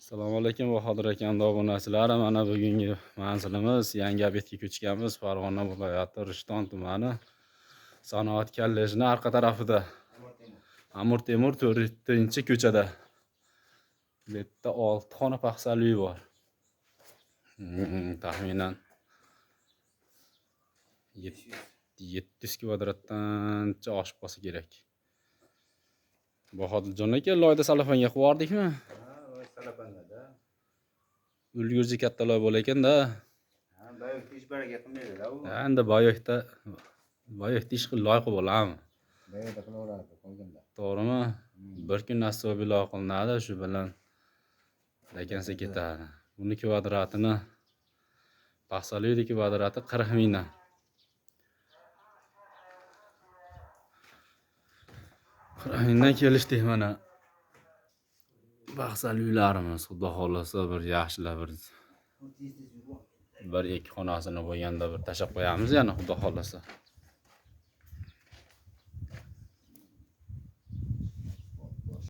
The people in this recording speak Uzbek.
Assalomu alaykum, Bahodir akamni obunachilari. Mana bugungi manzilimiz yangi obyektga ko'chganmiz. Farg'ona viloyati Rishton tumani Sanoat kollejining arqa tarafida. Amir Temur 4-ko'chada. Bu yerda 6 xona paxsali uy bor. Taxminan 700 kvadratdancha oshib qolsa kerak. Bahodirjon aka, loyda salafanga qilib yubordikmi? Ha, loy salafanda-da. Ulgurji katta loy bo'lar ekanda. Ha, boyakda ish baraka qilmaydi-da u. Endi boyakda ish qilib loy qilib oladimi? Boyakda qilaveradi qolganda. To'g'rimi? Bir kun nasib loy qilinadi, shu bilan lakansa ketadi. Buni kvadratini paxsali uyni kvadrati 40 mingdan. 40 mingdan kelishdik mana. Paxsali uylarimiz, xudo xohlasa bir yaxshilab bir ikki xonasini bo'lganda bir tashlab qo'yamiz yana, xudo xohlasa.